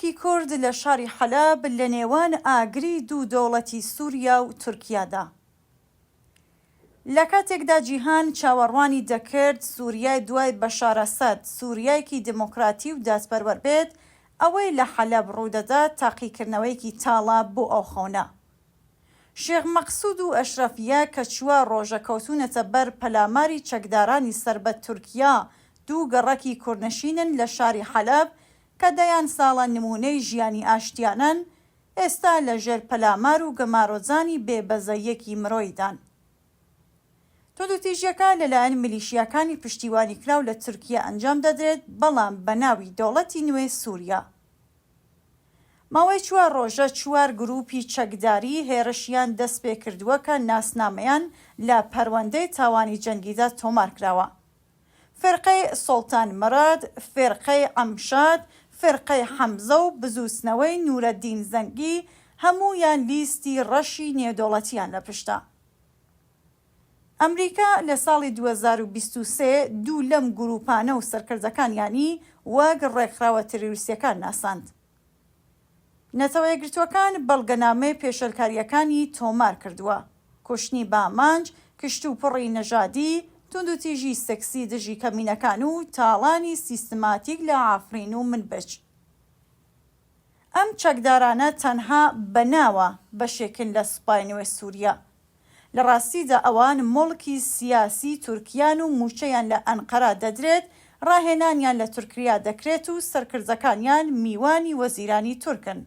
خەڵکی کورد لە شاری حەلەب لە نێوان ئاگری دوو دەوڵەتی سوریا و تورکیادا. لە کاتێکدا جیهان چاوەڕوانی دەکرد سوریای دوای بەشار ئەسەد سوریایەکی دیموکراتی و دادپەروەر بێت، ئەوەی لە حەلەب ڕوودەدات تاقیکردنەوەیەکی تاڵە بۆ ئەو خەونە. شێخ مەقسود و ئەشرەفیە کە چوار ڕۆژە کەوتوونەتە بەر پەلاماری چەکدارانی سەر بە تورکیا، دوو گەڕەکی کوردنشینن لە شاری حەلەب کە دەیان ساڵە نموونەی ژیانی ئاشتیانەن، ئێستا لە ژێر پەلامار و گەمارۆدانی بێ بەزەییەکی مرۆییدان. توندوتیژیەکە لەلایەن میلیشیاکانی پشتیوانیکراو لە تورکیا ئەنجام دەدرێت، بەڵام بە ناوی دەوڵەتی نوێ سوریا. ماوەی چوار ڕۆژە چوار گروپی چەکداری هێرشیان دەستپێکردووە کە ناسنامەیان لە پەروەندەی تاوانی جەنگیدا تۆمارکراوە. فیرقەی سوڵتان مراد، فیرقەی عەمشاد، فیرقەی حەمزە و بزووتنەوەی نورەدین زەنگی هەموویان لیستی ڕەشی نێودەوڵەتیان لە پشتە. ئەمریکا لە ساڵی 2023 دوو لەم گرووپانە و سەرکردەکانیانی وەک ڕێکخراوە تێرۆریستییەکان ناساند. نەتەوەیەکگرتووەکان بەڵگەنامەی پێشێلکارییەکانی تۆمار کردووە، کوشتنی بە ئامانج، کشتوپڕی نەژادی، توندوتیژی سێکسی دژی کەمینەکان و تاڵانی سیستماتیک لە عەفرین و منبج. ئەم چەکدارانە تەنها بە ناوە بەشێکن لە سوپای نوێ سوریا. لە ڕاستیدا ئەوان موڵکی سیاسی تورکیان و موچەیان لە ئەنقەرە دەدرێت، ڕاهێنانیان لە تورکریا دەکرێت و سەرکردەکانیان میوانی وەزیرانی تورکن.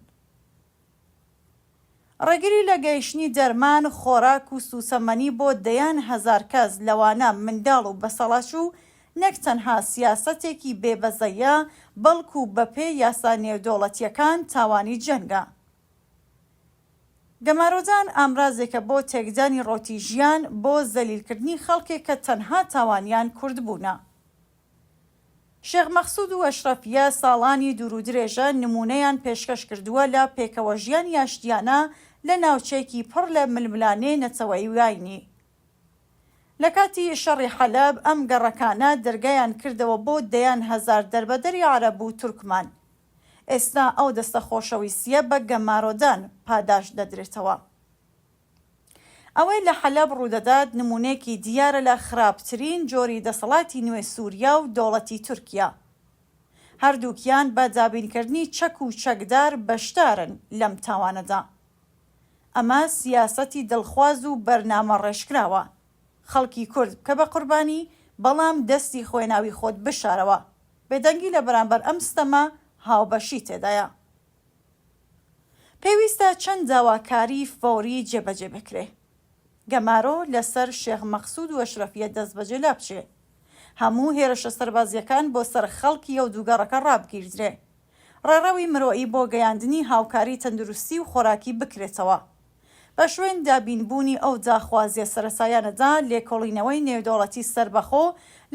ڕێگری لە گەیشتنی دەرمان، خۆراک و سووتەمەنی بۆ دەیان هەزار کەس لەوانە منداڵ و بەسەڵاچوو نەک تەنها سیاسەتێکی بێ بەزەیە بەڵکو بەپێی یاسا نێودەوڵەتییەکان تاوانی جەنگە. گەمارۆدان ئامرازێکە بۆ تێکدانی ڕەوتی ژیان، بۆ زەلیلکردنی خەڵکێک کە تەنها تاوانیان کوردبوونە. شێخ مەقسود و ئەشرەفیە ساڵانی دوورودرێژە نموونەیان پێشکەش کردووە لە پێکەوەژیانی ئاشتیانە لە ناوچەیەکی پڕ لە ململانێ نەتەوەیی و ئاینی. لە کاتی شەڕی حەلەب ئەم گەڕەکانە دەرگایان کردەوە بۆ دەیان هەزار دەربەدەری عەرەب و تورکمان. ئێستا ئەو دەستە خۆشەویستییە بە گەمارۆدان پاداشت دەدرێتەوە. ئەوەی لە حەلەب ڕوودەدات نموونەیەکی دیارە لە خراپترین جۆری دەسەڵاتی نوێ سوریا و دەوڵەتی تورکیا. هەردووکیان بە دابینکردنی چەک و چەکدار بەشدارن لەم تاوانەدا. ئەمە سیاسەتی دڵخواز و بەرنامە ڕێژکراوە. خەڵکی کورد بکە بە قوربانی، بەڵام دەستی خوێناوی خۆت بشارەوە. بێدەنگی لە بەرامبەر ئەم ستەمە هاوبەشی تێدایە. پێویستە چەند داواکاری فەوری جێبەجێ بکرێ. گەمارۆ لەسەر شێخ مەقسود و ئەشرەفیە دەستبەجێ لابچێ. هەموو هێرشە سەربازییەکان بۆ سەر خەڵکی ئەو دوو گەڕەکە ڕابگیردرێ. ڕێڕەوی مرۆیی بۆ گەیاندنی هاوکاری تەندروستی و خۆراکی بکرێتەوە. بە شوێن دابینبوونی ئەو داخوازییە سەرەتایانەدا لێکۆڵینەوەی نێودەوڵەتی سەربەخۆ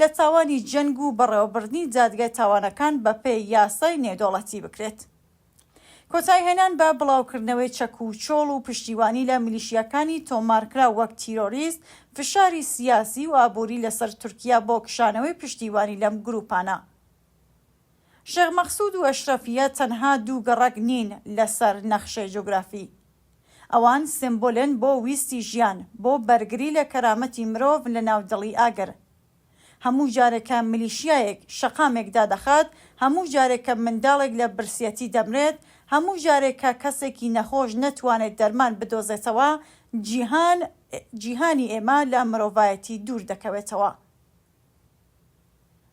لە تاوانی جەنگ و بەڕێوەبردنی دادگای تاوانەکان بەپێی یاسای نێودەوڵەتی بکرێت. کۆتایهێنان بە بڵاوکردنەوەی چەک و چۆڵ و پشتیوانی لە میلیشیاکانی تۆمارکراو وەک تیرۆریست، فشاری سیاسی و ئابووری لەسەر تورکیا بۆ کشانەوەی پشتیوانی لەم گرووپانە. شێخ مەقسود و ئەشرەفیە تەنها دوو گەڕەک نین لەسەر نەخشەی جوگرافی. ئەوان سیمبولن بۆ ویستی ژیان، بۆ بەرگری لە کەرامەتی مرۆڤ لەناو دڵی ئاگر. هەموو جارێک کە میلیشیایەک شەقامێک دادەخات، هەموو جارێک کە منداڵێک لە برسیەتی دەمرێت، هەموو جارێک کە کەسێکی نەخۆش نەتوانێت دەرمان بدۆزێتەوە، جیهان جیهانی ئێمە لە مرۆڤایەتی دوور دەکەوێتەوە.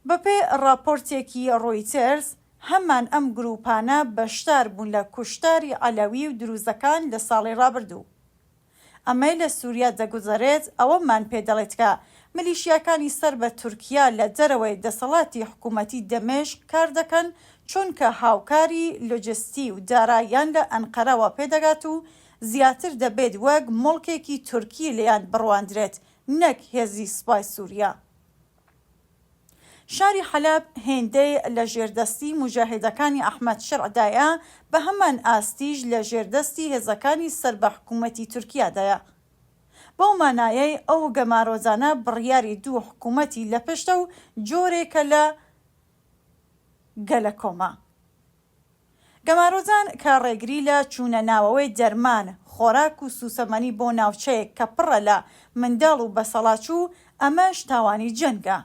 بەپێی ڕاپۆرتێکی ڕۆیتێرز، هەمان ئەم گرووپانە بەشدار بوون لە کوشتاری عەلەوی و دروزەکان لە ساڵی ڕابردوو. ئەمەی لە سوریا دەگوزەرێت ئەوەمان پێ دەڵێت کە ملیشیاکانی سەر بە تورکیا لە دەرەوەی دەسەڵاتی حکوومەتی دەمشق کار دەکەن چونکە هاوکاری لۆجستی و داراییان لە ئەنقەرەوە پێ دەگات و زیاتر دەبێت وەک موڵکێکی تورکی لێیان بڕواندرێت نەک هێزی سوپای سوریا. شاری حەلەب هێندەی لە ژێردەستی موجاهیدەکانی ئەحمەد شەرعدایە، بە هەمان ئاستیش لە ژێردەستی هێزەکانی سەر بە حکوومەتی تورکیادایە. بەو مانایەی ئەو گەمارۆدانە بڕیاری دوو حکوومەتی لە پشتە و جۆرێکە لە گەلەکۆمە. گەمارۆدان کە ڕێگری لە چوونە ناوەوەی دەرمان، خۆراک و سووسەمەنی بۆ ناوچەیەک کە پڕە لە منداڵ و بەسەڵاچوو، ئەمەش تاوانی جەنگە.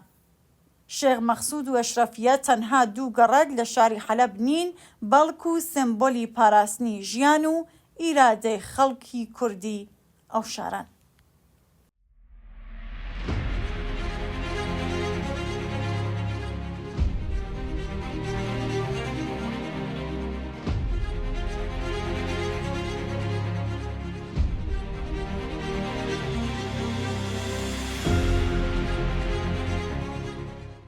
شێخ مەقسود و ئەشرەفیە تەنها دوو گەڕەک لە شاری حەلەب نین، بەڵکو سمبولی پاراستنی ژیان و ئیرادەی خەڵکی کوردی ئەو شارەن.